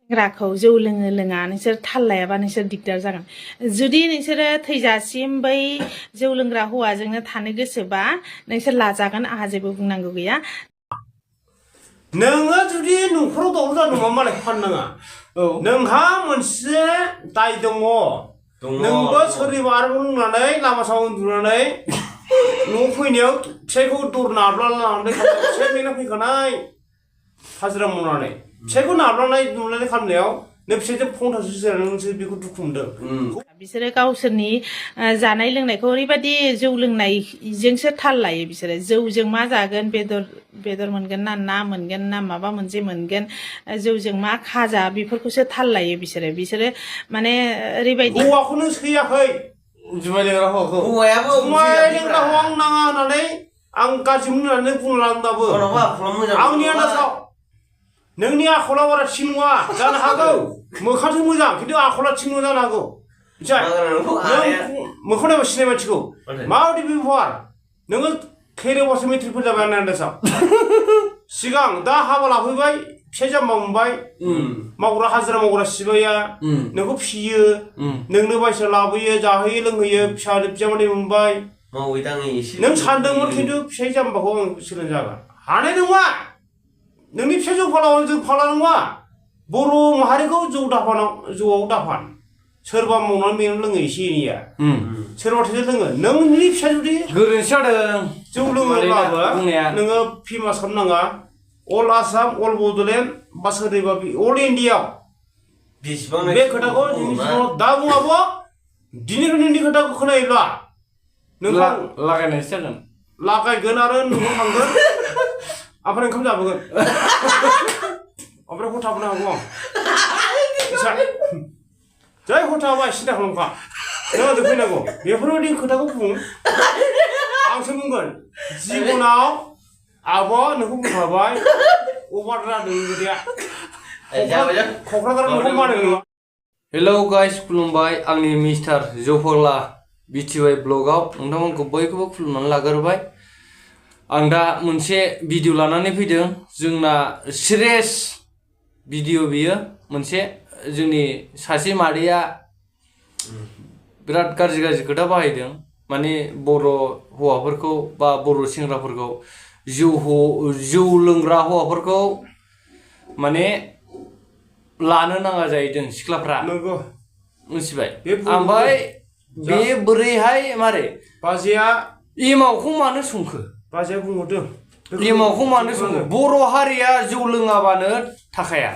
ग्राखौ जौ लोङो लोङा नोंसोर थाल लायाबा नोंसोर दिगदार जागोन जुदि नोंसोरो थैजासिम बै जौ लोंग्रा हौवाजोंनो थानो गोसोबा नोंसोर लाजागोन आहा जेबो बुंनांगौ गैया नोङो जुदि न'खराव दावराव जादोंबा मालायखौ फाननाङा नोंहा मोनसे दाय दङ नोंबो सोरनिबा आरो बुंनानै लामा सामा उन्दुनानै न'आव फैनायाव फिसायखौ दर नाब्ला लानानै फिसाय मेंना फैखानाय हाजिरा मावनानै फिसायखौ नाब्लानाय नुनानै खालामनायाव नों फिसायजों फंथासो जिरायनानै नोंसोर बेखौ दुखु मोनदों बिसोरो गावसोरनि जानाय लोंनायखौ ओरैबायदि जौ लोंनायजोंसो थाल लायो बिसोरो जौजों मा जागोन बेदर मोनगोन ना मोनगोन ना माबा मोनसे मोनगोन जौजों मा खाजा बेफोरखौसो थाल लायो बिसोरो माने ओरैबायदि हौवाखौनो सैयाखै जुमाय लोंग्रा हौवाखौ जुमाय लोंग्रा हौवा आं नाङा होननानै आं गाज्रि होननानै बुंलांदाबो आंनि आन्दाजाव नोंनि आखला बारा थिग नङा जानो हागौ मोखांजों मोजां खिन्थु आखला थिग नङा जानो हागौ नों मोखां नायबा सिनाय मानसिखौ माबायदि बेबहार नोङो खैरोबासो मेट्रिकफोर जाबाय आंनि आन्दाजाव सिगां दा हाबा लाफैबाय फिसाय जाम्बा मोनबाय मावग्रा हाजिरा मावग्रा सिबाया नोंखौ फियो नोंनो बायसा लाबोयो जाहोयो लोंहोयो फिसा बिजामादै मोनबाय नों सानदोंमोन खिन्थु फिसाय जाम्बाखौ आं सोलोंजागोन हानाय नङा नोंनि फिसा जौ फालाव जों फाला नङा बर' माहारिखौ जौआव दाफान सोरबा मावनानै मेंनानै लोङो एसे एनैया सोरबा थेजों लोङो नोंनि फिसा जुदि गोरोन्थि जादों जौ लोङोब्लाबो नोङो फेमास खालामनाङा अल आसाम अल बड'लेण्ड बा सोरनिबा अल इण्डियाआव बे खोथाखौ दा बुङाबो दिनैनो नोंनि खोथाखौ खोनायोब्ला नोंखौ लागायनायसो जागोन लागायगोन आरो नोंखौ थांगोन ओमफ्राय ओंखाम जाबोगोन ओमफ्राय हर थाबोनो हागौ आं जै हर थाबाय सिन्था खालामखा नों आंजों फैनांगौ बेफोरबायदि खोथाखौ बुं आंसो बुंगोन जिबनाव आब' नोंखौ बुंखाबाय अभार जादों खोथाया क'क्राझाराव नोंखौ मानो नङा हेलौ गाइस खुलुमबाय आंनि मिस्टार जफला बिटिवाइ ब्लगाव नोंथांमोनखौ बयखौबो खुलुमनानै लाग्रोबाय आं दा मोनसे भिडिअ लानानै फैदों जोंना सिरियास भिडिअ बियो मोनसे जोंनि सासे मादैया बिराद गाज्रि खोथा बाहायदों माने बर' हौवाफोरखौ बा बर' सेंग्राफोरखौ जौ लोंग्रा हौवाफोरखौ माने लानो नाङा जाहैदों सिख्लाफ्रा नंगौ मिथिबाय ओमफ्राय बे बोरैहाय मारै बाजैया एमावखौ मानो संखो बाजैया बुंहरदों एमावखौ मानो संखो बर' हारिया जौ लोङाबानो थाखाया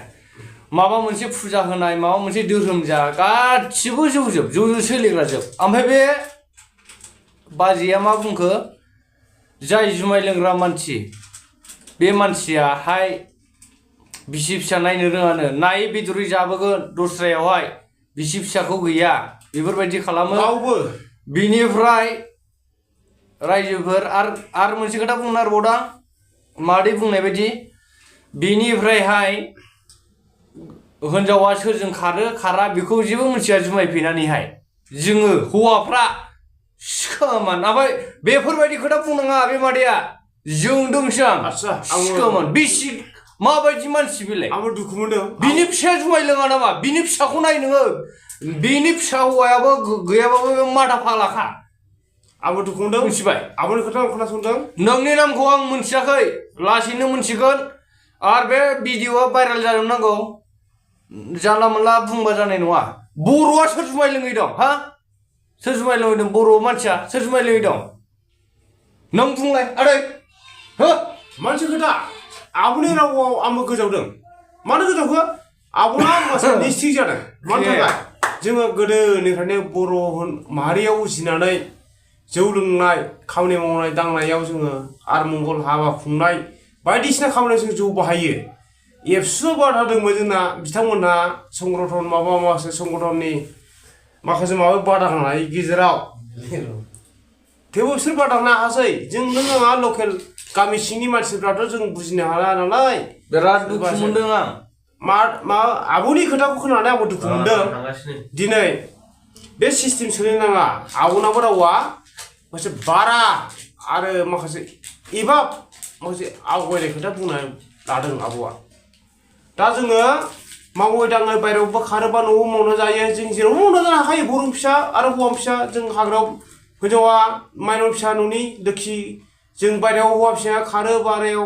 माबा मोनसे फुजा होनाय माबा मोनसे धोरोम जा गासिबो जौजोब सोलिग्रा जोब ओमफ्राय बे बाजैया मा बुंखो जाय जुमाय लोंग्रा मानसि बे मानसियाहाय बिसि फिसा नायनो रोङानो नायै बेदरै जाबोगोन दस्रायावहाय बिसि फिसाखौ गैया बेफोरबायदि खालामो बिनिफ्राय रायजोफोर आरो मोनसे खोथा बुंनो नागिरबावदां मादै बुंनाय बायदि बिनिफ्रायहाय हिनजावा सोरजों खारा बेखौ जेबो मिथिया जुमाय फेनानैहाय जोङो हौवाफ्रा सिखामान ओमफ्राय बेफोरबायदि खोथा बुंनाङा बे मादैया जोंदोंसो आं सिखामान बेसि माबायदि मानसि बेलाय आंबो दुखु मोनदों बिनि फिसाया जुमाय लोङा नामा बिनि फिसाखौ नाय नोङो बिनि फिसा हौवायाबो गैयाबाबो माथा फाग्लाखा आंबो दुखु मोनदों मिथिबाय आंबोनि खोथा खोनासंदों नोंनि नामखौ आं मोनथियाखै लासैनो मोनथिगोन आरो बे भिडिअआ भाइरेल जानो नांगौ जानला मोनला बुंबा जानाय नङा बर'आ सोर जुमाय लोङै दं हा सोर जुमाय लोङै दं बर' मानसिया सोर जुमाय लोङै दं नों बुंलाय आदै हो मोनसे खोथा आब'नि रावआव आंबो गोजावदों मानो गोजावखो आब'ना मासे निस्थिक जादों मानो थाखाय जोङो गोदोनिफ्रायनो बर' माहारियाव उजिनानै जौ लोंनाय खामानि मावनाय दांनायाव जोङो आरमंगल हाबा खुंनाय बायदिसिना खामानियाव जों जौ बाहायो एबसु बादादोंमोन जोंना बिथांमोनहा संगठन माखासे संगठननि माखासे बादा होनाय गेजेराव थेवबो बिसोर बादा होनो हायासै जों नोङा लकेल गामि सिंनि मानसिफ्राथ' जों बुजिनो हाला नालाय बिराद दुखु मोनदों आं आब'नि खोथाखौ खोनानानै आंबो दुखु मोनदों दिनै बे सिस्टेम सोलिनो नाङा आब'नाबो रावा माखासे बारा आरो माखासे माखासे आवगायनाय खोथा बुंनो लादों आब'आ दा जोङो मावै दाङै बायरायावबो खारोबा न'आव मावना जायो जों जेरावबो मावना जानो हाखायो बर' फिसा आरो हौवा फिसा जों हाग्रायाव हिनजावा माइनाव फिसा न'नि लोखि जों बायरायाव हौवा फिसाया खारो बारायाव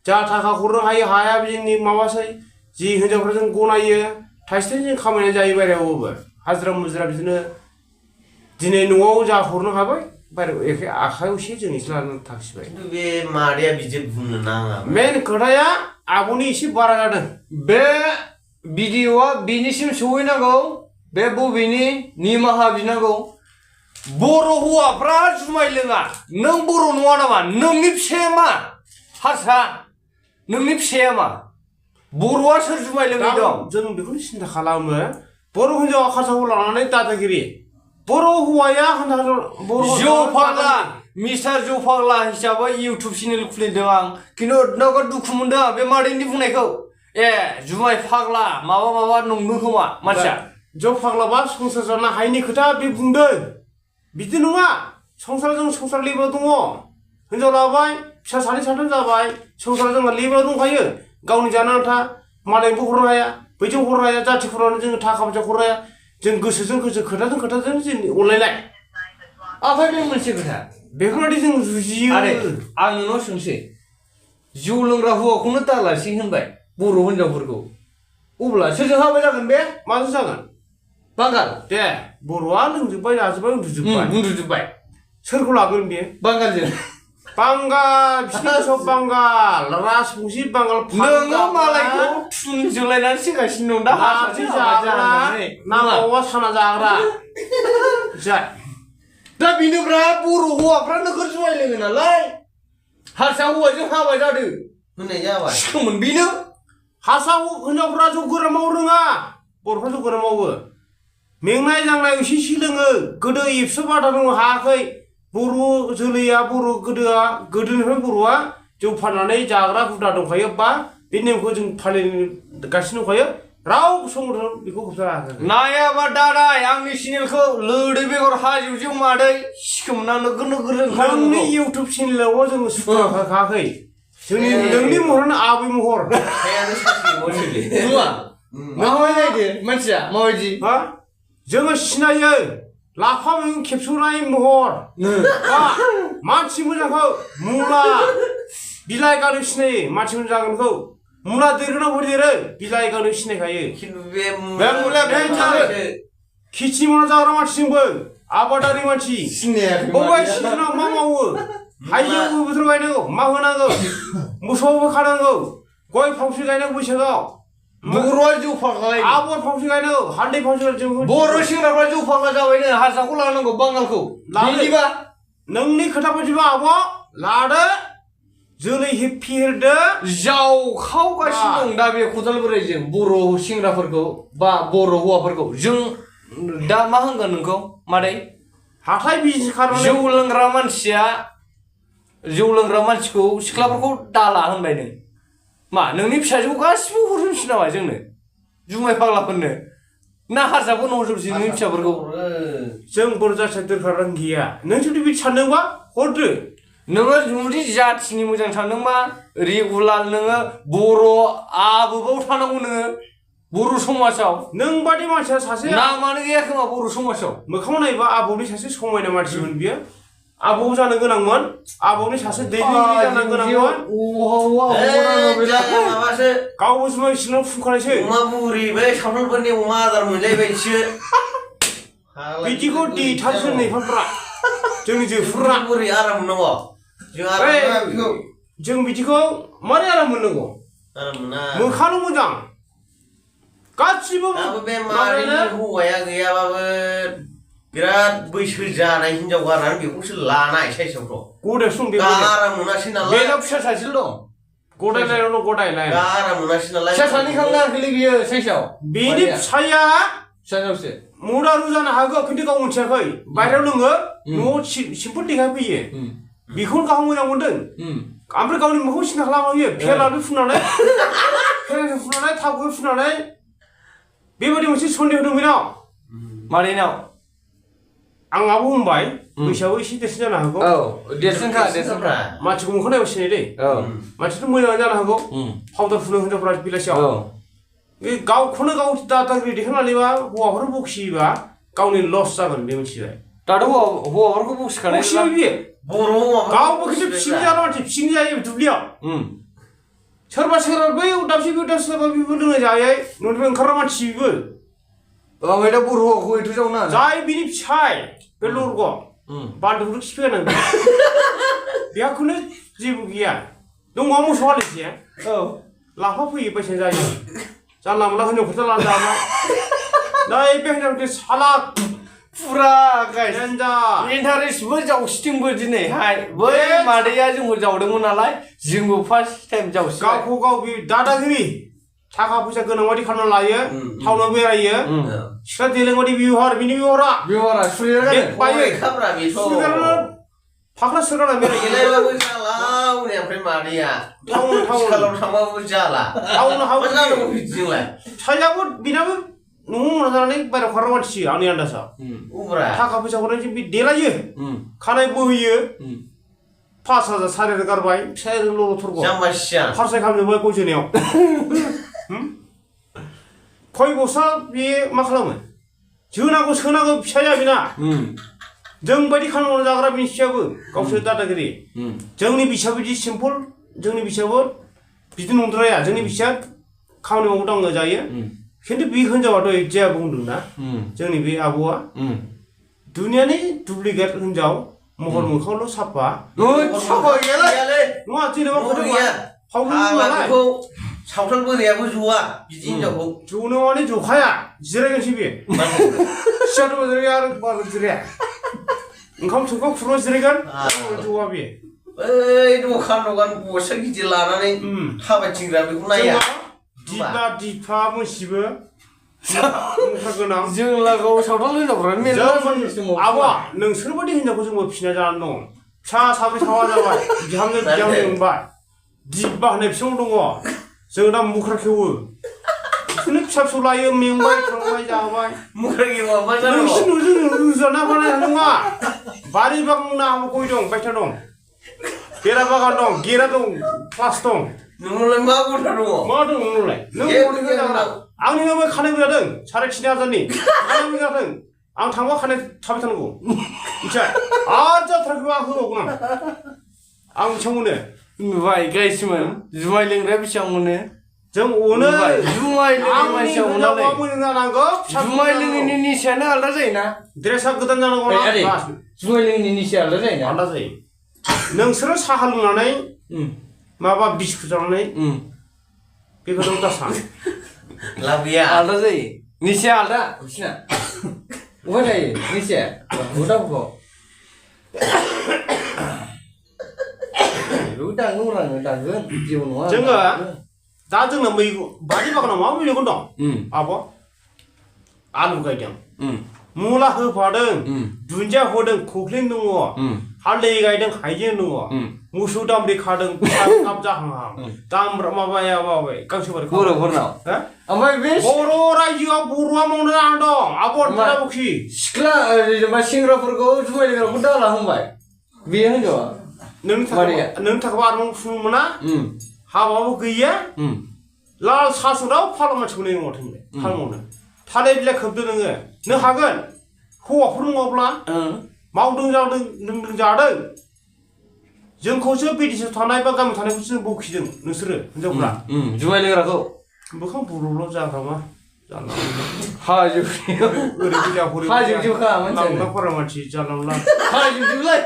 जा थाखा हरनो हायो हाया जोंनि माबासै जि हिनजावफ्रा जों गनायो थाइसे थाइसे जों खामायनानै जायो बायरायावबो हाजिरा मुजिरा बिदिनो दिनै न'आव जा हरनो हाबाय बायरायाव एखे आखायाव एसे जों एसे लानानै थांसिबाय खिन्थु बे मादैया बिदि बुंनो नाङा मेन खोथाया आब'नि एसे बारा जादों बे भिडिअआ बिनिसिम सहैनांगौ बे बबेनि निमाहा बिनांगौ बर' हौवाफ्रा जुमाय लोङा नों बर' नङा नामा नोंनि फिसाया मा हारसा नोंनि फिसाया मा बर'आ सोर जुमाय लोङै दं जों बेखौनो सिन्था खालामो बर' हिनजावा खारसाखौ लानानै दादागिरि बर' हौवाया जौ फाग्ला मिस्टार जौ फाग्ला हिसाबै इउटुब चेनेल खुलिदों आं खिन्थु नोगोद दुखु मोनदों आं बे मादैनि बुंनायखौ जुमाय फाग्ला माबा माबा नंदों खोमा मानसिया जौ फाग्लाबा संसार जानो हायिनि खोथा बे बुंदों बिदि नङा संसारजों संसार लेबाव दङ हिनजाव लाबाय फिसा सानै साथाम जाबाय संसार जोंहा लेबाव दंखायो गावनि जानो आन्था मालायनोबो हरनो हाया बैजों हरनो हाया जाथि खुरनानै जोङो थाखा फैसा हरनो हाया जों गोसोजों गोसो खोथाजों खोथाजों जों अनलायनाय ओमफ्राय बे मोनसे खोथा बेफोरबायदि जों जुजियो आं नोंनाव सोंसै जौ लोंग्रा हौवाखौनो दालासै होनबाय बर' हिनजावफोरखौ अब्ला सोरजों हाबा जागोन बे माजों जागोन बांगाल दे बर'आ लोंजोब्बाय जाजोब्बाय उन्दुजोब्बाय सोरखौ लागोन बेयो बांगालजों बांगाल बिसोर सब बांगाल राजबंसि बांगाल नोङो मालायखौ थुनजोलायनानै सिगांसिनो दं दा हारसा जाग्रा नामावा साना जाग्रा दा बेनोब्रा बर' हौवाफ्रा नोगोर जुमाय लोङो नालाय हारसा हौवाजों हाबा जादों होननाय जाबाय सिखोमोन बेनो हारसा हिनजावफ्रा जौ गोरान मावनो रोङा बर'फ्रा जौ गोरान मावो मेंनाय जांनाय एसे एसे लोङो गोदो एबसु बादा दङ हायाखै बर' जोलैया बर' गोदोनिफ्राय बर'आ जौ फाननानै जाग्रा हुदा दंखायो बा बे नेमखौ जों फालिगासिनो दंखायो रावबो संगठन बेखौ होबथानो हायाखै नायाबा दादाय आंनि चेनेलखौ लोदै बेगर हाजोबजों मादै सिखोमोना नोगोर नोगोर नोंनि इउटुब चेनेलाव जोङो सुखुवाखै जोंनि नोंनि महरानो आबै महर नङा माबायदि मानसिया माबायदि जोङो सिनायो लाफा मैगं खेबस'नाय महर मानसि मोजांखौ मुला बिलाइ गानो सिनायो मानसि मोजांखौ मुला देरोना बय देरो बिलाइ गानो सिनायखायो खिन्थु बे मुलाया बे खेथि मावना जाग्रा मानसिजोंबो आबादारि मानसि बबे सिजोनाव मा मावो हाइजौ बोथोर गायनांगौ मा होनांगौ मोसौबो खानांगौ गय फांसे गायनांगौ बैसागआव बर'आ जौ फाग्ला आबर फांसे गायनांगौ हालदै फांसे जों बर' सेंग्राफ्रा जौ फाग्ला जाबायनो हारसाखौ लानांगौ बांगालखौ बिदिबा नोंनि खोथा बायदिबा आब' लादो जोलै फेहेरदो जावखावगासिनो दं दा बे खदालबोराइजों बर' सेंग्राफोरखौ बा बर' हौवाफोरखौ जों दा मा होनगोन नोंखौ मादै हाथाय बिजनेस खालामनानै जौ लोंग्रा मानसिया जौ लोंग्रा मानसिखौ सिख्लाफोरखौ दाला होनबाय नों मा नोंनि फिसाजोखौ गासिबो हरजोबसै नामा जोंनो जुमाय फाग्लाफोरनो ना हारसाफोरनो हरजोबसै नोंनि फिसाफोरखौ जों बर' जाथिया दोरखार गैया नों जुदि बिदि सानदोंबा हरदो नोङो जुदि जाथिनि मोजां सानदोंबा रेगुलार नोङो बर' आबोबाव थानांगौ नोङो बर' समाजाव नों बादि मानसिया सासे नामानो गैया खोमा बर' समाजाव मोखाङाव नायोबा आबौनि सासे समायना मानसिमोन बियो आबौ जानो गोनांमोन आबौनि सासे दैदेनगिरि जानो गोनांमोन माबासो गावबो जुमाय सिङाव फुंखानायसो अमा बुरि बै सावथालफोरनि अमा आदार मोनजायबायसो बिदिखौ दैथारसो नैफानफ्रा जोंनि जोफुरा बुरि आराम मोननांगौ जों बिदिखौ मारै आराम मोननांगौ मोखांल' मोजां गासिबो बे मादैनि हौवाया गैयाबाबो बिराद बैसो जानाय हिनजाव गारनानै बेखौसो लानाय साइसआवथ' गदायसो दं गारा मोनासै नालाय बेनाव फिसा सासेल' दं गदायलायनाव दं गदायलाय गारा मोनासै नालाय फिसा सानै खांनांगौलै बियो साइसआव बेनि फिसाया फिसानावसो मुदारु जानो हागौ खिन्थु गाव मोनथियाखै बाहेरायाव लोङो न'आव सिम्पोल देखायफैयो बेखौनो गाव मोजां मोनदों ओमफ्राय गावनि मोखांखौ सिन्था खालामहैयो फेलाबो फुननानै थावबो फुननानै बेबायदि मोनसे सन्देह दं बेनाव मादैनाव आंहाबो होनबाय बैसोआबो एसे देरसिन जानो हागौ देरसिनखा मानसिखौ मोखां नायबा सिनाय दै मानसियाथ' मोजां जानो हागौ पाउदार फुनो हिनजावफ्रा बेलासियाव गावखौनो गाव दादागिरि होनानैबा हौवाफोर बखियोबा गावनि लस जागोन बे मिथिबाय दाथ' हौवाफोरखौ बखिखानाय बखियो बियो बर' गावबो खिन्थु फिसिं जानो मानसि फिसिं जायो दुब्लियाव सोरबा सोरबा बै दाबसे सोरबा बेबो लोंनाय जायै न'निफ्राय ओंखारग्रा मानसि बेबो ओमफ्राय दा बर' हौवाखौ एथ' जावना जाय बिनि फिसाय बे लरग बान्दोफोर खिफैगानो बेहाखौनो जेबो गैया दंबा मोसौ हालिसेया लाफा फैयो बेसेन जायो जानला मोनला हिनजावफोरजों लाना जाबाय दा बे हिनजावफोरनि सालाक फुरा डेन्जार इन्टारेस्टबो जावसिदोंबो दिनैहाय बै मादैया जोंखौ जावदोंमोन नालाय जोंबो फार्स्ट टाइम जावसिबाय गावखौ गाव बे दादागिरि थाखा फैसा गोनां बायदि खालामना लायो टाउनाव बेरायो सिख्ला देलें बायदि बिनि बिहरा सुरिगारनो फाख्रा सोरगारना बेरायो गेलेबाबो जाला ओमफ्राय मादैया टाउनाव थांबाबो जाला टाउनाव मा जानांगौ बिदिजोंलाय साइजाबो बिनाबो न'आव मोना जानानै बायरायाव खारग्रा मानसि आंनि आन्दाजा थाखा फैसा हरनायजों बे देलायो खानाय बोहोयो 5,000 4,000 गारबाय फिसायजों ल'थरगौ फारसाय खालामजोब्बाय गय जोनायाव खय बस्ता बे मा खालामो जोनांगौ सोनांगौ फिसाया बेना जों बायदि खामानि जाग्रा बिनि फिसायाबो गावसोर दादागिरि जोंनि बिसाया बिदि सिम्पल जोंनि बिसायाबो बिदि नंद्राया जोंनि बिसाया खामानि मावो दाङो जायो खिन्थु बे हिनजावाथ' जेया बुंदोंना जोंनि बे आब'आ दुनियानि दुप्लिकेट हिनजाव महर मोखांल' साफा साफा गैयालै नङा जेनेबा सावथाल बोरायाबो ज'आ बिदि हिनजावखौ ज'नो माने ज'खाया जिरायगोनसै बे सियारबो जिराया आरो बारबो जिराया ओंखाम सोंखाम खुरना जिरायगोन ज'आ बे बै दखान बस्ता गिदिर लानानै थाबायथिंग्रा बेखौ नाया दिपा दिपा मोनसिबो मुखा गोनां जों लागोआव सावथाल हिनजावफ्रानो मेरला आबा नोंसोरबायदि हिनजावखौ जोंबो फिसिना जानानै दं फिसा साब्रै साबा जाबाय बिहामजो मोनबाय दिपा होननाय फिसा दङ जों दा मुख्रा खेवो बिदिनो फिसा फिसौ लायो मेंबाय थांबाय जाबाय मुख्रा खेवआ मा जानांगौ नोंसिनि रुजाना बानाय नङा बारि बागान गय दं बायथा दं बेरा बागान दं गेरा दं क्लास दं नोंनावलाय मा गथा दङ मा दं नोंनावलाय नों आंनिबो खानाय जादों 3,500 खानाय जादों आं थांबा खानाय थाबाय थानांगौ मिथिबाय आरो जाथ्राखौ आं होबावगोन आं बेसेबां मोनो नुबाय गाइसमोन जुमाय लोंग्राया बेसेबां मोनो जों अनो जुमाय लोंनाय मानसिया अनालै मोजां जानांगौ जुमाय लोंनायनि निसायानो आलादा जायोना ड्रेसा गोदान जानांगौ ना जुमाय लोंनायनि निसाया आलादा जायोना आलादा जायो नोंसोरो साहा लोंनानै माबा बिस्कुट जानानै बेखौथ' दा सान लाब गैया आलादा जायो निसाया आलादा बिसिना बहा थायो निसाया हुदाखौ दांगोन जेबो नङा जोङो दा जोंना मैगं बारि बागानाव मा मैगं दं आब' आलु गायदों मुला होफादों दुन्दिया होदों खख्लिं दङ हालदै गायदों हाइजें दङ मोसौ दामब्रि खादों काप जाहांहां दामब्रा माबाया गांसो बारि बर'फोरनाव ओमफ्राय बे बर' रायजोआव बर'आ मावनो जानानै दं आब' बखि सिख्ला जेनेबा सेंग्राफोरखौ जुमाय लोंग्राखौ दाला होनबाय बे हिनजावा नों थाखाबा आरो फुनो मोना हाबाबो गैया लाल सासुराव फाला मानसिखौ नों माथो खालामनो थालिर बिलाइ खोबदो नों हागोन हौवाफोर नङाब्ला मावदों जादों लोंदों जादों जोंखौसो बिदेशआव थानाय बा गामियाव थानायखौसो बखिदों नोंसोरो हिनजावफ्रा जुमाय लोंग्राखौ मोखां बुर'ल' जाग्रा मा जानला मानसि जानला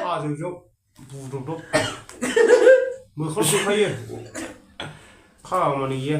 हाजों बुदबदब मोखां सोखायो खामानि गैया